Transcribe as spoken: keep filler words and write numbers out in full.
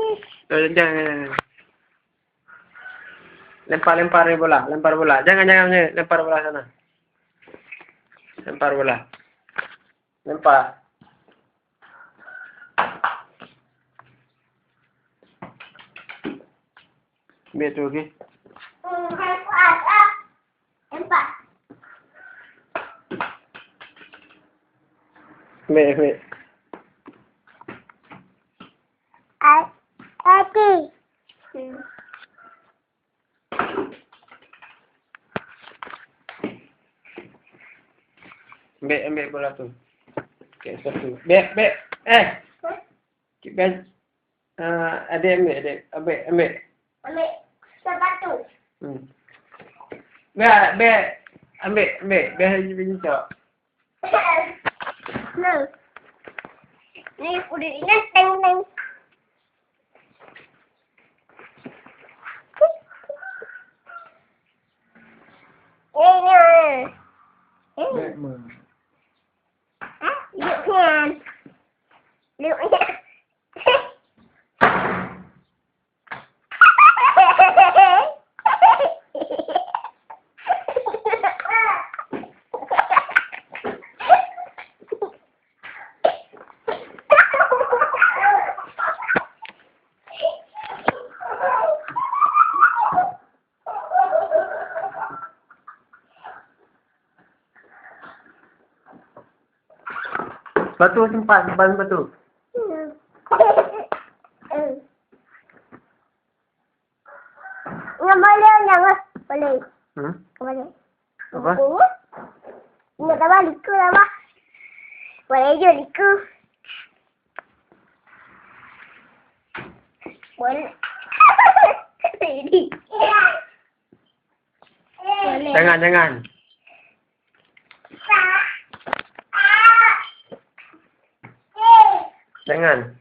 Oh, jangan, jangan, jangan. Lempar, lempar ni bola, lempar bola. Jangan, jangan, jangan. Lempar bola sana. Lempar bola. Lempar. Ambil tu, okey. Ambil, ambil. Ambil, ambil bola tu. Okey, satu. Ambil, ambil. Eh. Cik Ben. Ah, adek ambil, adek. Ambil, ambil. Ambil sepatu. Hmm. Ambil, ambil. Ambil, ambil. Biar dia pergi cok. Nah. Ni udah ingat teng teng. Eh, ni. Eh. Batman. Ha? Lukman. Lukman. Batu sempat, simpan batu. Nggak boleh, nggak boleh. Hmm? Nggak boleh. Apa? Nggak tahu, liku lah, Bah. Boleh je liku. Boleh. Ini. Boleh. Jangan, jangan. Jangan.